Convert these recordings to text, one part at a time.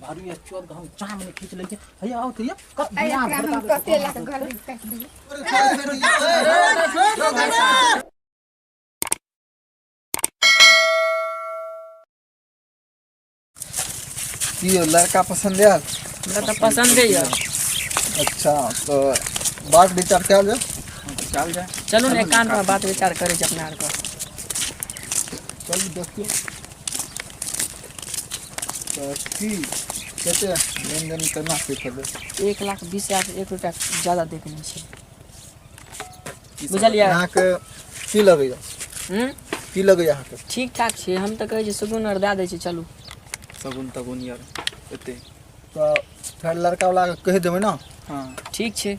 भारी चोद के हम चाम ने खींच लै छै। हैया आओ तऽ ये कत आ बियाह एकरा हम भरका कते लाख गरमी काटि दियै। की यौ लड़का पसंद आयल? हमरा तऽ पसन्दे यऽ। अच्छा, तऽ बात विचार कयल जाय। चल जाए। चलू ने, एकांत मे बात विचार करै छी अपना आरके। चलू, देखियौ तऽ की कते लेनदेन केना की करबै? 1,20,000 एक रुपया ज्यादा दै के नहि छै, बुझलियै? अहाँके की लगैया? हूँ। की लगैया अहाँके? ठीक ठाक छै। हम तऽ कहै छी सुगुन आर दए दै छी, चलू। सगुन तगुन यार एते तऽ फेर लड़का वाला के कहि देबै ने। हाँ। ठीक छै।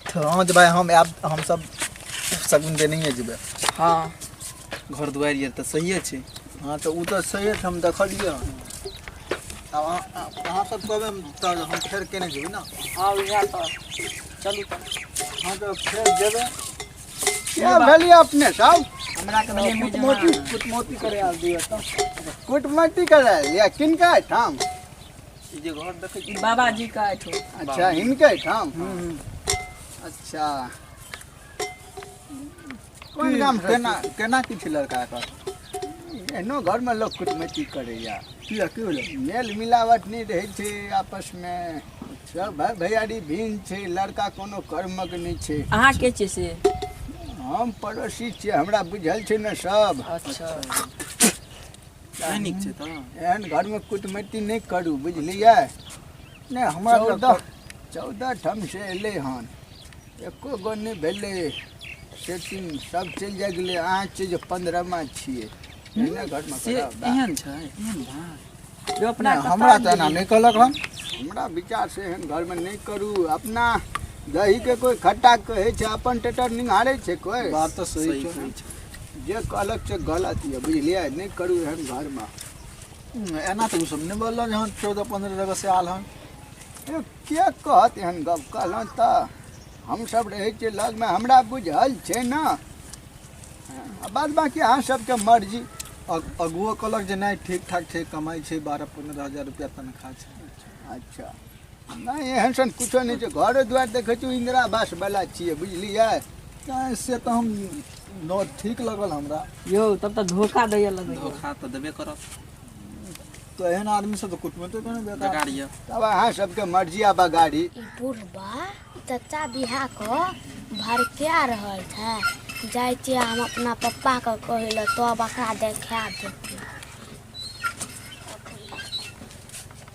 तऽ हँ जे भाय हम आयब, हमसब शगुन देनहिए जेबै। हँ। घर दुआरि यार तऽ सहिए छै। हँ, तऽ ओ तऽ सहिए छै, हम देखलियै हन। आब अहाँ सब कहबै तऽ हम फेर केने जेबै ने। हँ, उएह तऽ, चलू तऽ। हँ, तऽ फेर जेबै। क्या भेलियै अपने सब? हमरा के भेलै कुटमौती, कुटमौती करे आयल दिअ तऽ। कुटमैती करे आयल किनका एहिठाम? ई जे घर देखै छी। बाबा जी का एठो। अच्छा, हिनके एहिठाम। अच्छा, कोन गाम से? केना केना की छै लड़का एकर? एहनो घरमे लोक कुटमैती करैया? किया, की भेलै? मेल मिलावट नहि रहै छै आपसमे, सब भाय भैयारी भिन्न छै, लड़का कोनो कर्मक नहि छै। अहाँ के छियै से? हम पड़ोसी छियै, हमरा बुझल छै ने सब। अच्छा। नहि नीक छै तऽ। एहन घरमे कुटमैती नहि करू, बुझलियै? नहि, हमरा 14 14 ठाम से एलै हन, एको गो नहि भेलै सेटिंग, सब चलि जाइ गेलै। अहाँ छियै जे 15मा छियै। एहने घरमे से करब? एहन छै, एहन बात जो अपना नहि, हमरा तऽ एना नहि कहलक हन। हमरा विचार से एहन घरमे नहि करू। अपना दहीके कोइ खट्टा कहै छै, अपन टेटर निहारै छै कोइ? बात तऽ सही सही छै। कहै छै। जे कहलक से गलत यऽ, बुझलियै? नहि करू एहन घरमे। एना तऽ ओ सब नहि बोलल हन, 14 15 जगह से आयल हन। यौ, के कहत एहन गप? कहलहुँ तऽ हमसब रहै छियै लगमे, हमरा बुझल छै ने। आ बाद बाँकी अहाँ सबके मर्जी। अगुओ कहलक जे नहि, ठीक ठाक छै, कमाइ छै, 12 15 हजार रुपया तनख्वाह छै। अच्छा, नहि, एहन सन कुछो नहि छै। घरो दुआरि देखै छी, इन्दिरा आवास वाला छियै, बुझलियै? नहि, से तऽ हम नो ठीक लगल हमरा। यौ, तब तऽ धोखा दैया लगैया। धोखा तऽ देबे करत। तऽ एहन आदमी से तऽ कुटमैतो केना बेकार। बेकार यऽ। तब अहाँ सबके मर्जी आ बगाड़ी। ई बुढ़बा चचा बियाह कऽ भड़का रहल छै। जाइ छियै हम अपना पप्पाके कहै लए, तब एकरा देखा देतै।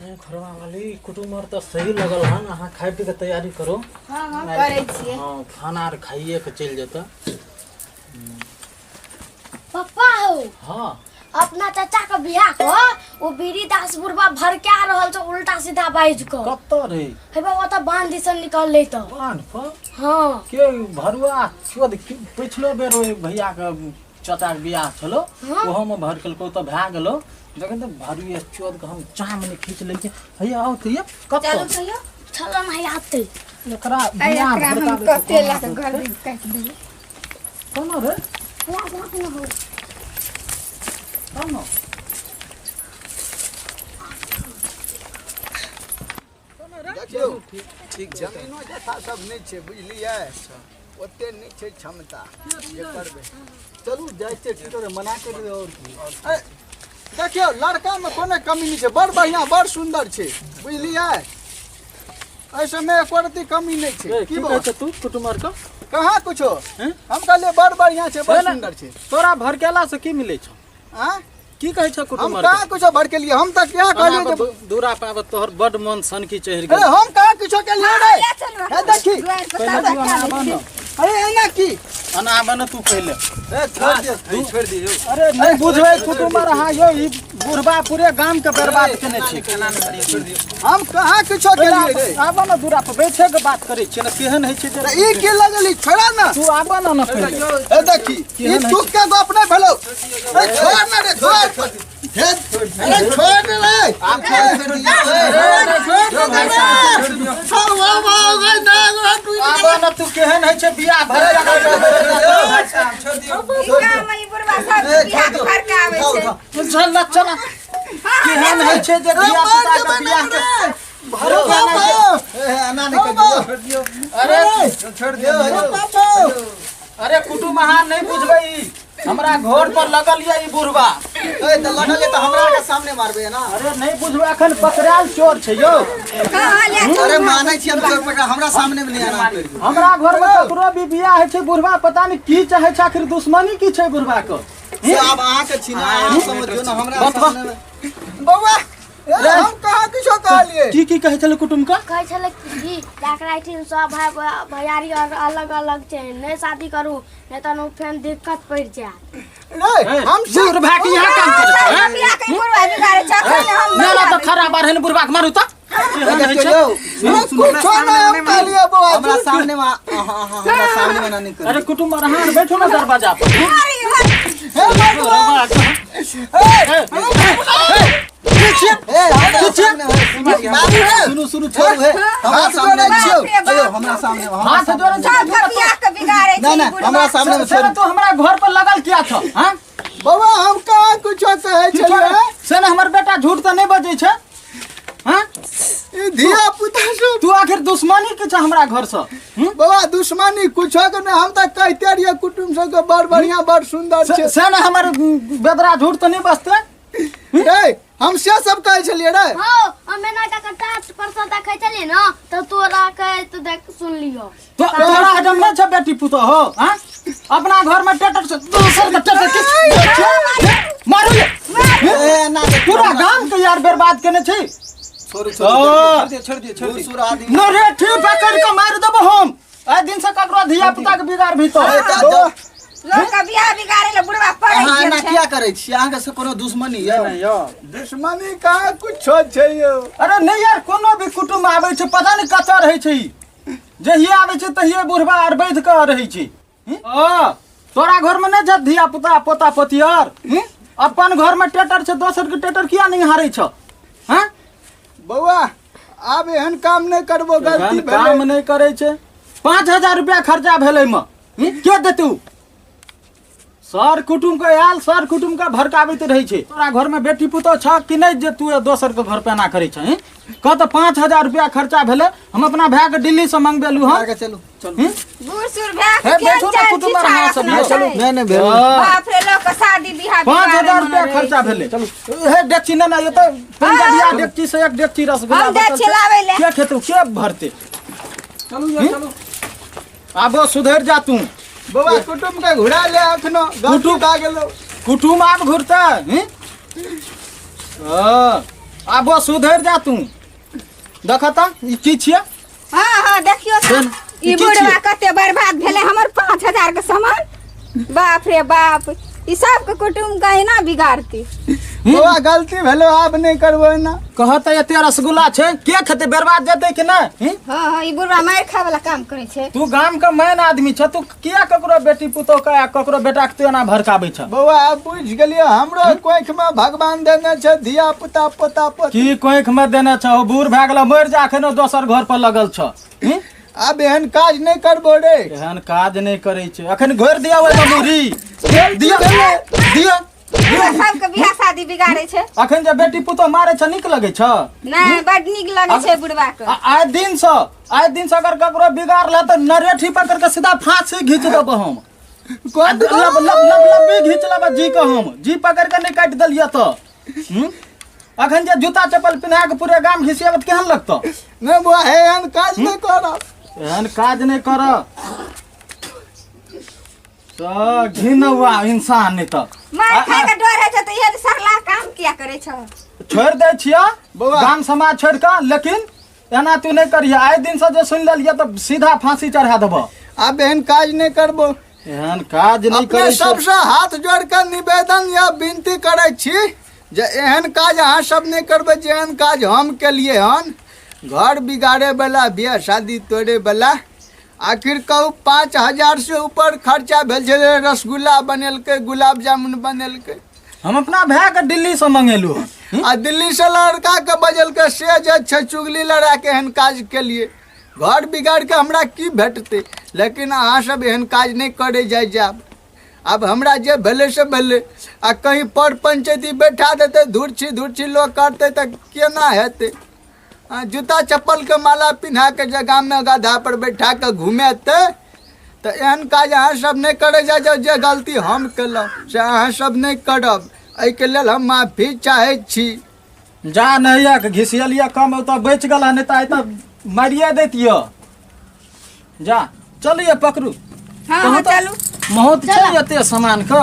घरवा वाली, कुटुम्ब आर तऽ सही लगल हन। अहाँ खाय पी के तैयारी करू। हँ हँ, करै छियै। हँ, खाना आर खाइए के चलि जेतै। पप्पा हौ। हँ। अपना चाचा के बियाह कऽ ओ बीड़ी दास बुढ़बा भड़का रहल छै उल्टा सीधा बाजि कऽ। कतऽ रे? हे बाबा, तऽ बांध दिसन निकललै तऽ। बान्ह पर? हँ। के भरुआ चोद पिछलो बेर ओहि भैया के चाचा के बियाह छलो। हाँ। ओहो में भड़कलको तऽ भए गेलो। जखन तऽ भरुए चोद के हम चाम ने खींच लै छै। हैया आओ तऽ ये कतऽ? चलू कहियो। चल न, हैया आते। एकरा आ बियाह एकरा हम भड़काबै कते के लाख गरमी काटि दियै। कोना रे? हैया देख न हौ। कोना? देखियौ। ठीक छै। जमीनो जथा सब नहि छै, बुझलियै? ओते नहि छै क्षमता जे करबै। चलू, जाइ छियै, की करबै, मना कऽ देबै आओर की। ए, देखियौ, लड़कामे कोनो कमी नहि छै, बड़ बढ़िआँ, बड़ सुन्दर छै, बुझलियै? एहि सबमे एको रत्ती कमी नहि छै। ए, की की बौआ? कहै छै तू कुटुम्ब आर के? कहाँ कुछो। हैं? हम कहलियै बड़ बढ़िआँ छै, बड़ से ने- सुन्दर छै। तोरा भड़केला से की मिलै छौ? आँय? की कहै छौ हम कुटुम्ब आर कहाँ के? कुछो भड़केलियै? हम तऽ क्या कहलियै जे दूरा पाबत तोहर बड मन सनकी चढ़ि अरे गेल। हम कहाँ किछो केलियै रे? चलू। हे देखी। दुआरि पर पहिले सब तू रखा अना लै बन। छियै। अरे एना की? अना बन तू पहिले। ए, छोड़ दियौ, ई छोड़ि दियौ। अरे नहि बुझबै कुटुम्ब आर अहाँ यौ, ई बुढ़बा पूरे गाम के बर्बाद केने छै। एना नहि करियौ, छोड़ि दियौ। हम कहाँ किछो केलियै रे? आबऽ ने दूरा पर बैठे के बात करै छियै ने, केहन होइ छै जे तऽ ई की लगली? छोड़ा ने। तू आबऽ ने पहिले। हे देखी, ई केहन होइ तुक के गप नहि भेलौ। ए, छोड़ ने रे, छोड़। हे, अरे छोड़ ने रे। अरे छोड़ ने रे। छोड़, वाह, वाह, वाह, ना, ना, टूटि गेलै। आबऽ ने तू, केहन होइ छै बियाह भरे ई गाममे ई बुढ़बा सब बियाह के भड़काबै छै। चल चल, केहन होइ होइ छै जे धिया पुता के बियाह के भरोसा नहि छै। ए, एना नहि करियौ दियौ अरे छोड़ दियौ अरे कुटुम अहाँ नहि बुझबै ई। हमरा घर पर लगल ये ई बुढ़बा ए तऽ लगल तऽ हमरा के सामने मारबै ना अरे नहि बुझबै अखन पकड़ायल चोर छै यौ अरे मानै छी हम चोर पकड़ा हमरा सामने में नहि आना करियौ हमरा घर में ककरो भी बियाह होइ छै बुढ़बा पता नहि की चाहै छै आखिर दुश्मनी की छै बुढ़बा के से आब अहाँ के छी ना अहाँ समझियौ ना हमरा बस, बस। सामने में बौआ ए, हम कहाँ किछो कहलिए की की कहै छलै कुटुम के कहै छलै कि जकरा एहिठाम सब भाय भैयारी और अलग अलग छै नहि शादी करू नहि तहन फेर दिक्कत पड़ि जायत रे हम बूढ़ भाय के यहाँ काम करै छै हैं? बियाह के बुढ़वा बिगाड़े छै अखन हम नहि नहि तऽ खड़ा बार बुढ़बा के मारू तऽ केहन होइ छै? यौ कुछो नहीं हम कहलिए बौआ हमरा सामने में अहाँ अहाँ हमरा सामने में ना नहीं करियौ अरे कुटुम अहाँ बैठो ना दरवाजा पर हे भगवान ए हमरा सामने में बाबू रे सुनू सुनू छोड़ू हे हमरा हाथ सामने जोड़ै में छियौ। अयो हमरा सामने में हमरा हाथ जोड़ै छै सबके बियाह के बिगाड़े ना छै ना ई बुढ़वा हमरा सामने में से छोड़ू तू हमरा घर पर लगल किया छ हाँ बौआ हम कहाँ कुछो कहै छलिए से ने हमर बेटा झूठ तऽ नहि बजै छै हाँ ई धिया पुता सब तू आखिर दुश्मनी के छ हमरा घर से हम्म? बौआ दुश्मनी कुछो के नहीं हम तऽ कहिते रहियै कुटुम्ब सबके बड़ बढ़िया बड़ सुंदर से छै से ने हमर बेदरा झूठ तऽ नहि बजतै रे हम से सब कहै छलियै रे हँ हम एना कऽ कऽ टाट पर सँ देखै छलियै ने तऽ तोरा कहै तऽ देख सुनलियौ तो तोरा हजम नहि छ बेटी पुतोह हो हाँ अपना घर में टेटर से दोसर के टेटर के मारू ये ए ना पूरा गाम के यार बर्बाद केने छै छोड़ू छोड़ू छोड़ दियौ छोड़ दियौ छोड़ बूढ़ दियौ सूढ़ आदमी न रे ठीक पकड़ के मार देबो हम आइ दिन से ककरो धिया पुता के बिगाड़ भी तो ए, तऽ जब लोग के बियाह बिगाड़े ले बुढ़वा पड़ै अहाँ एना छै किया करै छी अहाँके से कोनो दुश्मनी यऽ यौ दुश्मनी कहाँ कुछो छै यौ अरे नहीं यार कोनो भी कुटुम्ब आबै छै पता नहीं कतऽ रहै छै ई। जहिये आबै छै तहिये बुढ़बा आर बैठ कऽ रहै छै हम्म? ओ तोरा घर में नहीं छै धिया पुता पोता पोती आर हम्म? अपन घर में टेटर छै दोसर के टेटर किया नहीं हारै छ हैं बौआ आब एहन काम नहि करबो गलती एहन काम भेलै नहीं करै छै 5,000 रुपया खर्चा भेलै मे के देतू सर कुटुम के आयल सर कुटुम के भड़काबैत रहै छै तोरा घर में बेटी पुतोह छ कि नहीं जे तू दोसर के घर पे एना करै छ कह तऽ 5,000 रुपया खर्चा भेलै हम अपना भाय के दिल्ली से मंगबेलू हन आगे चलू चलू हम्म? बूढ़ सूढ़ भए हे, के बैठू केहन ने चाल कुटुम्ब आर अहाँ सब छिछा यौ। रखने छै। नहि नहि भेल बाप रे लोग के शादी बियाह 5,000 बिगाड़े रुपया मन खर्चा रहै भेलै हे डेकची नहि नहि तऽ पंजाबिया डेकची से एक डेकची रसगुल्ला हम डेकची बचल छै। लाबै ले। के खेतौ के भरतै चलू यौ चलू आबो सुधरि जा तू बौआ कुटुम्ब के घुरा ले अखनो गलती कुटुम्ब- भए गेलो कुटुम आब घुरतै हम्म? हँ, आबो सुधरि जा तू देख तऽ ई की छियै हाँ हाँ देखियो तऽ सुन, ई ई की बुढ़वा छियै? कते बर्बाद भेलै हमर 5,000 के सामान बाप रे बाप ई सबके कुटुम्ब के एना बिगाड़ती बौआ गलती भेलो आब नहि करबो एना कहत एते रसगुल्ला छै के खेतै बर्बाद जेतै कि नहि हम्म? हाँ हाँ ई बुढ़वा मारि खाय वाला काम करै छै तू गाम के मेन आदमी छ तू किया ककरो बेटी पुतोह के आ ककरो बेटा के तू एना भड़काबै छ बौआ आब बुझि गेलियै हमरो कोखि मे भगवान देने छै धिया पुता पोता पोती की कोख में देने छ ओ बूढ़ भए गेल मरि जा एखनो दोसर घर पर लगल छ हम्म? आब एहन काज नहि करबो रे एहन काज नहि करै छै अखन घोरि दिया ओहिमे मुरही दिया दिया बुढ़वा सबके बियाह शादी बिगाड़े छै अखन जे बेटी पुतोह मारै छ नीक लगै छ नहि बड नीक लगै छै बुढ़वा के आइ दिन से आइ दिन से अगर ककरो बिगाड़ ले तऽ नरेठी पकड़ के सीधा फांसी घीच देबो हम कोन लब लब लब लब्बी घीच लेबै जी के हम जी पकड़ के नहि काटि देलियै तऽ हम्म? अखन जे जूता चप्पल पिन्हा के पूरे गाम घिसियाबत केहन लगतौ नहि बौआ हे एहन काज नहि करब एहन काज नहि कर तऽ घिनौआ इंसान नहि तऽ मार खाय के डर होइ छै तऽ एहन सरला काम किया करै छौ छोड़ि दै छियै बौआ। गाम समाज छोड़ि कऽ लेकिन एना तू नहि करिह आइ दिनसँ जे सुनि लेलियै तऽ सीधा फांसी चढ़ा देबऽ आब एहन काज नहि करबो एहन काज नहि अपने करै छै सबसँ हाथ जोड़ कऽ निवेदन या विनती करै छी जे एहन काज अहाँ सब नहि करबै जे एहन काज हम केलियै हन घर बिगाड़े वाला बियाह शादी तोड़े वाला आखिर कहू 5,000 से ऊपर खर्चा भेल छलै रसगुल्ला बनेलकै गुलाब जामुन बनेलकै हम अपना भाय के दिल्ली से मंगेलू हन आ दिल्ली से लड़का के बजलकै से जे छै चुगली लड़ा के एहन काज केलिए घर बिगाड़ के हमरा की भेटतै लेकिन अहाँ सब एहन काज नहि करै जाय जायब आब हमरा जे भेलै से भेलै। आ कहीं पर पंचायती बैठा देतै, धुरछी धुरछी लोक करतै तऽ केना हेतै? आ जूता चप्पलके माला पिन्हा कऽ जे गाममे गधा पर बैठा कऽ घुमेतै, तऽ एहन काज अहाँ सब नहि करै जाइ जाउ। जे गलती हम केलहुँ से अहाँ सब नहि करब, एहिके लेल हम माफी चाहै छी। जा नहिया के घिसियलिया कम ओतऽ बचि गेला, नहि तऽ आइ तऽ मारिए दैतिय। जा चलिए पकड़ू। हाँ हाँ, चलू। बहुत छै एते सामान के।